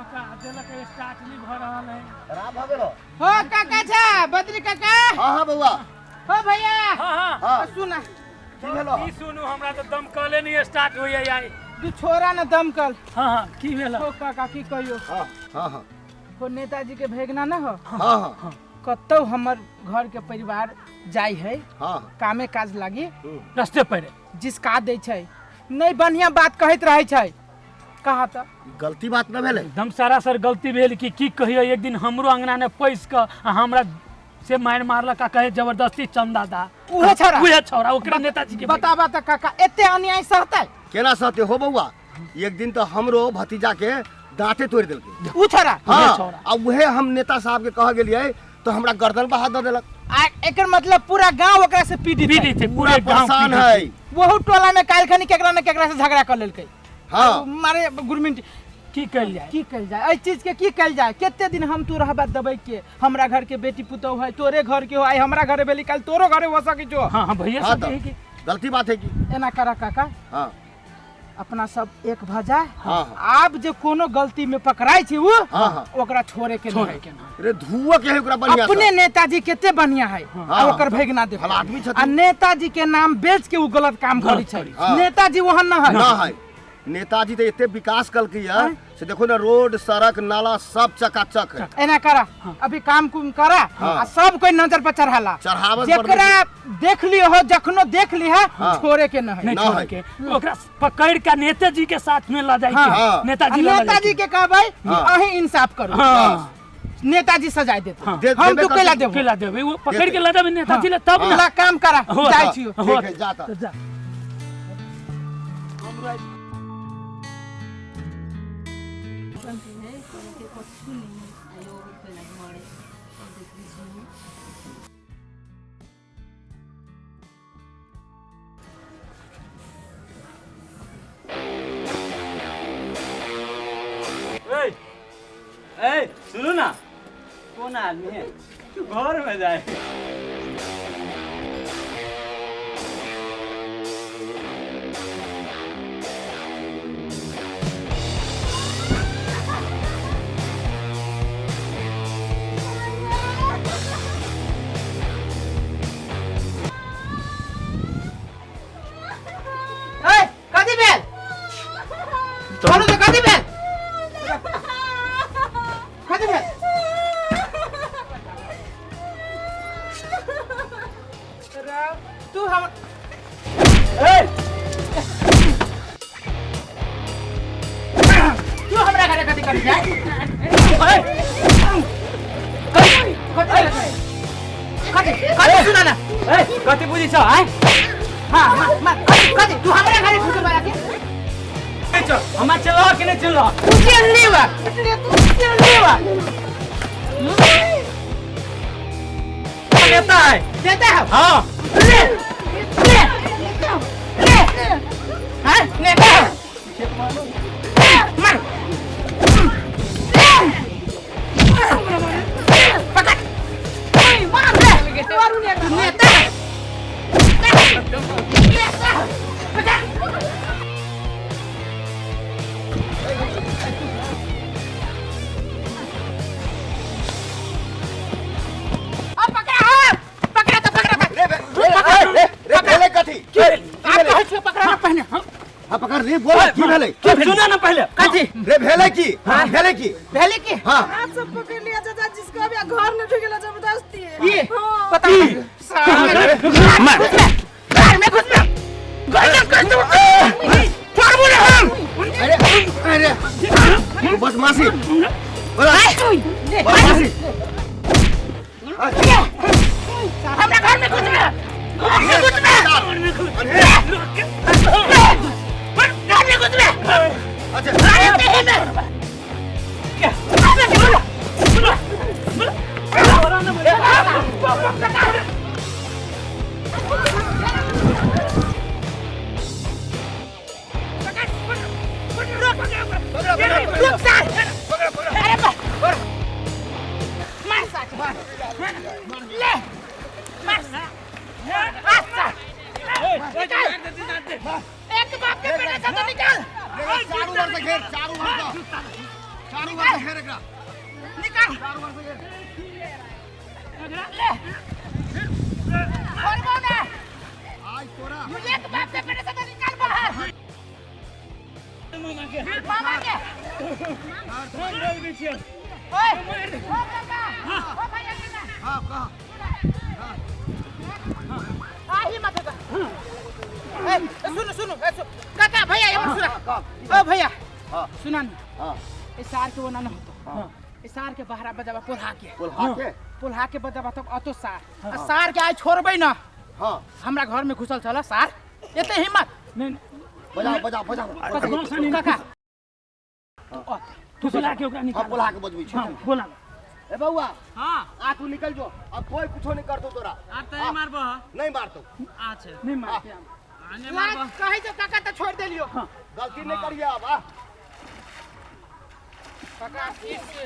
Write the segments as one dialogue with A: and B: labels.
A: का देलक स्टार्ट नहीं भ रहल है।
B: खराब भऽ गेलो।
C: हो काका छा बद्री काका।
B: हाँ हाँ बउआ।
C: हो भैया।
A: हाँ हाँ।
B: हाँ।
C: सुना।
B: की भेलो?
A: की सुनू, हमरा तऽ दमकले नहीं स्टार्ट होइए यार।
C: तू छोड़ा ना दमकल।
A: हाँ हाँ की भेल?
C: हो काका की कहियो।
B: हाँ हाँ हाँ।
C: हो नेताजी के भेगना ना हो।
B: हाँ हाँ।
C: कतौ हमर घर के परिवार जाय है।
B: हाँ।
C: कामे काज लागी
A: रस्ते पर
C: जिसका दै छै नहीं बढ़िया बात कहैत रहै छै। कहा तऽ
B: गलती बात न भेलै।
A: एकदम सरासर गलती भेल कि की कहियो। एक दिन हमरो अंगना ने पैस के आ हमरा से मारि मारलक आ कहे जबरदस्ती चंदा दा।
C: उहे छौड़ा।
A: उहे छौड़ा ओकरा नेताजी के
C: बताबा तऽ काका एते अन्याय सहतै?
B: केना सहतै हो बउआ? एक दिन तऽ हमरो भतीजा के दांते तोड़ि देलकै
C: उ छौड़ा।
B: हाँ,
A: छौड़ा।
B: आ उहे हम नेता साहब के कह गेलियै तो हमरा गर्दन बहा दऽ देलक।
C: आ एकर मतलब पूरा गांव ओकरा से पीड़ित है।
A: पीड़ित है,
B: पूरा
A: पूरे गांव
B: परेशान
A: पीड़ित
B: है।
C: वहु टोला में काल्हि खनी केकरा न केकरा से झगड़ा कर लेलकै।
B: हाँ।
C: मारे गुरमिंट
A: की कयल जाय?
C: की कयल जाय एहि चीज के? की कयल जाय? कते दिन हम तू रहबा दबै के? हमरा घर के बेटी पुतोह है, तोरे घर के हो, आइ हमरा घरे भेली काल्हि तोरो घरे हो सकै छौ।
A: हाँ हाँ भैया
B: हाँ
A: सब
B: तऽ
A: है कि
B: गलती बात है की।
C: एना करा काका।
B: हाँ।
C: अपना सब एक भऽ जाय।
B: हाँ, हाँ।
C: आब जे कोनो गलती में पकड़ाई छै उ,
B: हाँ, हाँ।
C: ओकरा छोड़े के
A: छोड़े
C: नहीं।
A: के ना।
B: रे धुआ के है ओकरा बढ़िया से।
C: अपने नेताजी केते बढ़िया है।
B: हाँ।
C: आ ओकर भेगना देखो।
B: भला आदमी छथिन।
C: आ नेताजी के नाम बेच के उ गलत काम करै छै।
B: हाँ।
C: नेताजी ओहन न है।
B: ना है। नेताजी तो एते विकास कलकै है से देखो ना रोड सड़क नाला सब चकाचक है।
C: एना करा अभी काम कुम करा।
B: हाँ।
C: आ सब कोई नजर पर चढ़ाला।
B: चढ़ावत पर
C: जेकरा देख लियो हो जखनो देख ली है।
B: हाँ।
C: छोड़े के न है।
A: नहीं
B: ना
A: छोड़े
B: है।
A: के ओकरा पकड़ के नेताजी के साथ में ला जाए
C: हाँ।
A: के।
B: हाँ।
A: नेताजी
C: आ
A: ला
C: नेताजी के कहबै
B: हाँ।
C: अहीं इंसाफ करू।
A: हाँ।
C: नेताजी सजाय देते।
A: हाँ।
C: हम
B: देबे
C: तो केला
B: करतै।
C: देबो।
A: केला देबै वो पकड़
B: देतै।
A: के ला जाबे नेताजी ला तब ना।
C: ला काम करा।
A: हो,
C: जाइ
B: हाँ।
C: छियो।
B: ठीक है, जा तऽ।
A: तो जा।
D: ए, ए, सुनो ना, कौन आदमी है घर में जाए।
C: ए कथी भेल? बोलू तऽ कथी भेल? कथी भेल? तू हम तू हमरा घरे कथी करी जाय? कथी कथी कथी सुना ना।
D: ए, कथी बुझी छ आय?
C: हाँ मार मार कथी कथी तू हमरा घरे घुस मारा के?
D: हमरा चलो कि नहीं चलो?
C: तू चल लेवा तू चल लेवा।
D: नेता है।
C: देता है।
D: हाँ।
C: ले ले ले हाँ नेता है। मार पकड़ मार नेता है। नेता है। पकड़। अब पकड़ा हो पकड़ा तो पकड़ा तो।
B: रे रे रे रे भेलै कथी?
C: आप कहै छियै पकड़ा ना पहिने।
B: हाँ पकड़ रे बोल की भेलै?
D: सुना ना पहले।
C: कथी
B: रे भेलै की? भेलै की?
C: भेलै की?
B: हाँ।
E: हाथ सब पकड़ लिया चाचा, जिसको अभी घर में ढुकेला जबरदस्ती है।
C: ये
E: हाँ।
C: पता नहीं साले घर में घुस में घर में घुस में मारबो रे हम।
B: अरे अरे बस मासी बोला बस मासी।
C: हमरा घर में घुस में घर में घुस में
B: अरे
C: घर में घुस में
B: अच्छा
C: अरे तेरे में रुक सार। अरे मार सार ले मार अच्छा निकाल। एक बाप के बेटे से तो निकाल।
B: चारू ओर से घेर, चारू ओर से। चारू ओर से घेर एकरा।
C: निकाल।
B: चारू ओर से घेर।
C: ले। छोड़बो ना।
B: आज तोरा
C: तू एक बाप के बेटे से तो निकाल बाहर। मामा के। ओए। ओ काका। ओ भैया काका।
B: हां कह।
C: आही मत का। ए सुनो सुनो ए सुनो। काका भैया ये सुना।
B: कह।
C: ओ भैया।
B: हां।
C: सुना ना।
B: हां।
C: ए सार के वो ना होतो। ए सार के बाहर बजाबा पोल्हा के।
B: पोल्हा के।
C: पोल्हा के बजाबा तब अतो सार। आ सार के आइ छोड़बै ना।
B: हां।
C: हमरा घर में घुसल छल सार। एते हिम्मत।
A: नहीं
B: बजा बजा बजा।
C: काका।
A: तू बोला के ओकरा
B: हां
A: निकाल।
B: पोल्हा के बजबै छी।
A: हां बोला।
B: ए बउआ।
D: हां।
B: आ तू निकल जो, अब कोई कुछो नहीं करतो तोरा।
D: आब त नहीं मारबो।
B: नहीं मारतो।
D: अच्छा।
A: नहीं मारते।
D: नहीं मारबो।
C: कहे जो काका त छोड़ देलियो।
B: गलती नहीं करिए अब। आ
C: काका आशीष से।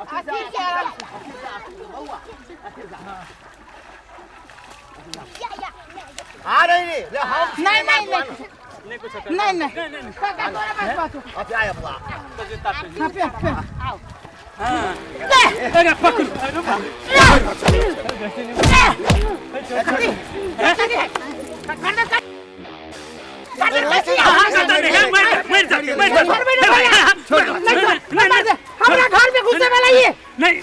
B: आशीष
C: से आराम से।
B: बउआ आ नहीं नहीं ले हम
C: नहीं नहीं नहीं
D: नहीं कुछ
C: नहीं नहीं काका तोरा बस बात।
B: अच्छा आया बुआ।
C: हां पे पे
D: आओ। हां।
A: अरे पकड़।
C: हमरा घर में घुसे वाला ये
A: नहीं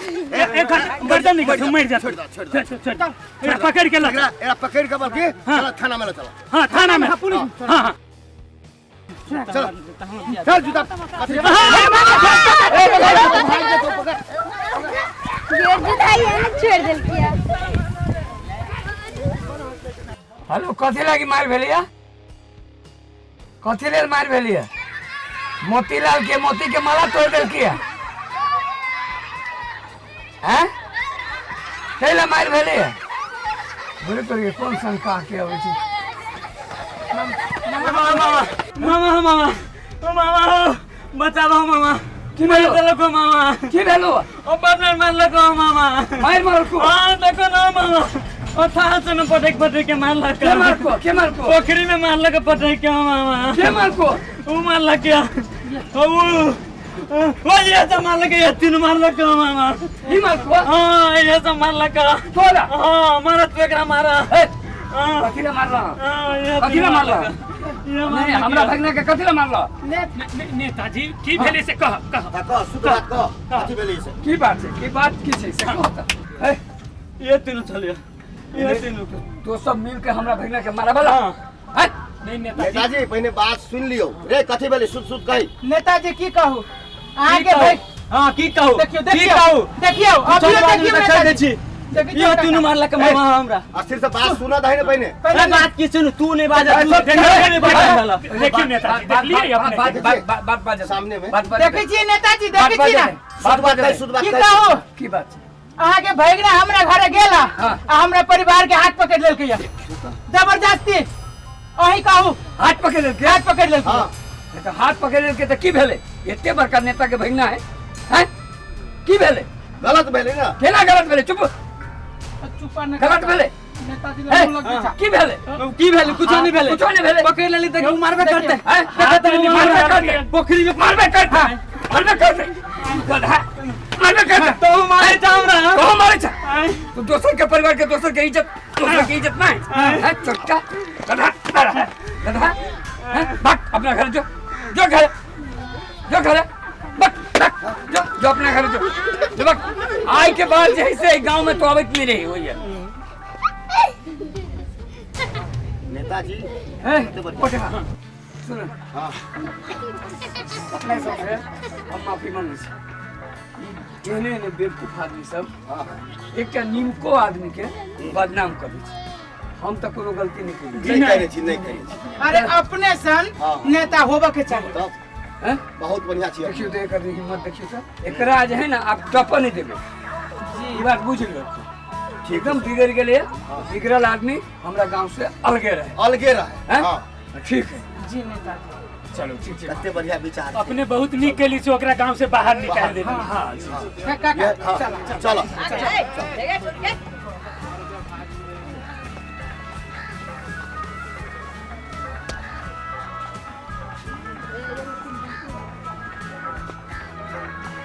A: एक गर्दन नहीं मर जा। छोड़ छोड़ छोड़ पकड़ के ला।
B: एरा पकड़ के बल्कि चला थाना में चला।
A: हां थाना में पुलिस। हां हां
B: चल चल जूता।
F: ये जूता यहाँ छोड़ दिल किया।
G: हेलो कथी लागी मार भेलिया? कथी लेल मार भेलिया? मोतीलाल के मोती के माला तोड़ देल किया हैं? कैला मार भेलिया? बोले तोर कौन शंका के आबै छै?
D: मामा मामा मामा मामा मामा बचाबो मामा।
G: की भेलो?
D: देलको मामा।
G: की भेलो?
D: ओ बदर मारलको मामा।
G: मार मारलको?
D: हां देखो ना मामा। ओ थाहा से न पटक पटक के मारलक।
G: के मारलको? के मारलको?
D: पोखरी में मारलक पटक के मामा।
G: के मारलको?
D: ऊ मारलक ओ ओ ये त मारलक ये तीन मारलक मामा।
G: ई मारलको?
D: हां ये त मारलक
G: तोरा।
D: हां मारत एकरा मारा।
G: ए कथी ला मारला?
D: हां ये
G: कथी ला मारला? नहीं हमरा भगना के कथी ला मारला?
A: नेताजी की भेलै से कह कह।
B: कह शुद्ध बात कह। कथी भेलै से?
G: की बात छै? की बात की छै से कह त। ए
D: ये तीनों चलिया ये तीनों
G: तो सब मिल के हमरा भगना के मारा वाला। हां
A: नहीं
B: नेताजी पहिने बात सुन लियो रे। कथी भेलै शुद्ध शुद्ध कहि।
C: नेताजी की कहू आगे भाई।
D: हां की कहू?
C: देखियो
D: की
C: देखियो
D: कहू?
C: देखियो अभी देखियो नेताजी।
D: ये तीनों मारलक मामा हमरा।
B: अस्थिर से बात सुना दही ने पहिने।
D: पहले बात की सुन तू नहीं बाजा तू नहीं बाजा।
A: देखियो नेताजी देख लिए अपने
G: बात बात बात बात
B: सामने में
C: देखै छी नेताजी देखै छी ना।
B: शुद्ध बात कहि शुद्ध बात
C: की
B: कहि।
C: कहू?
G: की बात?
C: अहाँ के भैगना हमरा घरे गेला आ हमरा परिवार के हाथ पकड़ लेलकै जबरदस्ती। अही कहू
G: हाथ पकड़ लेलकै?
C: हाथ पकड़ लेलकै।
B: हां
G: त हाथ पकड़ लेलकै त की भेलै? एते बड़का नेता के भैगना है हैं? की भेलै?
B: गलत भेलै ना।
G: केना गलत भेलै? चुप
C: चुप ना।
G: गलत भेलै
C: नेताजी लग लग छै।
G: की भेलै?
D: की भेलै? कुछो नहीं भेलै।
G: कुछो नहीं भेलै।
D: पकड़ लेली त मारबे करते।
G: मारबे करते।
D: पोखरी में
G: मारबे करते। मारबे करते। गधा मारबे करते।
D: तो मारे छ हमरा।
G: तो मारे छ। तू दोसर के परिवार के दोसर के इज्जत दोसर के इज्जत नहीं है छोटका गधा गधा। भाग अपना घर जो जो घर जो घर भाग जो जो अपना घर जो जो भाग। आय के बाद जैसे गांव में तो आवत नहीं रही हुई है।
B: नेताजी
G: है सुन।
B: हां
G: अपने सब से हम माफी मांगे छी। एहने एहने बेवकूफ आदमी सब एकटा नीमको आदमी के बदनाम करै छै। हम त कोनो गलती नहीं केली।
B: नहीं करै छी नहीं करै छी।
C: अरे अपने सन नेता होबे के चाही।
B: तब
G: हैं
B: बहुत बढ़िया छी।
G: देखियो त एकर हिम्मत देखियो त एकरा जे है ना आप टप नहीं देबे जी। ई बात बुझ लियो। एकदम बिगड़ गेलै। बिगड़ल आदमी हमरा गांव से अलगे रहे।
B: अलगे रहे।
G: हां ठीक है
C: जी नेताजी।
G: चलो ठीक छै।
B: कते बढ़िया विचार।
A: अपने बहुत नीक केली छै ओकरा गांव से बाहर निकाल देली।
G: हां
C: काका चलो
B: चलो।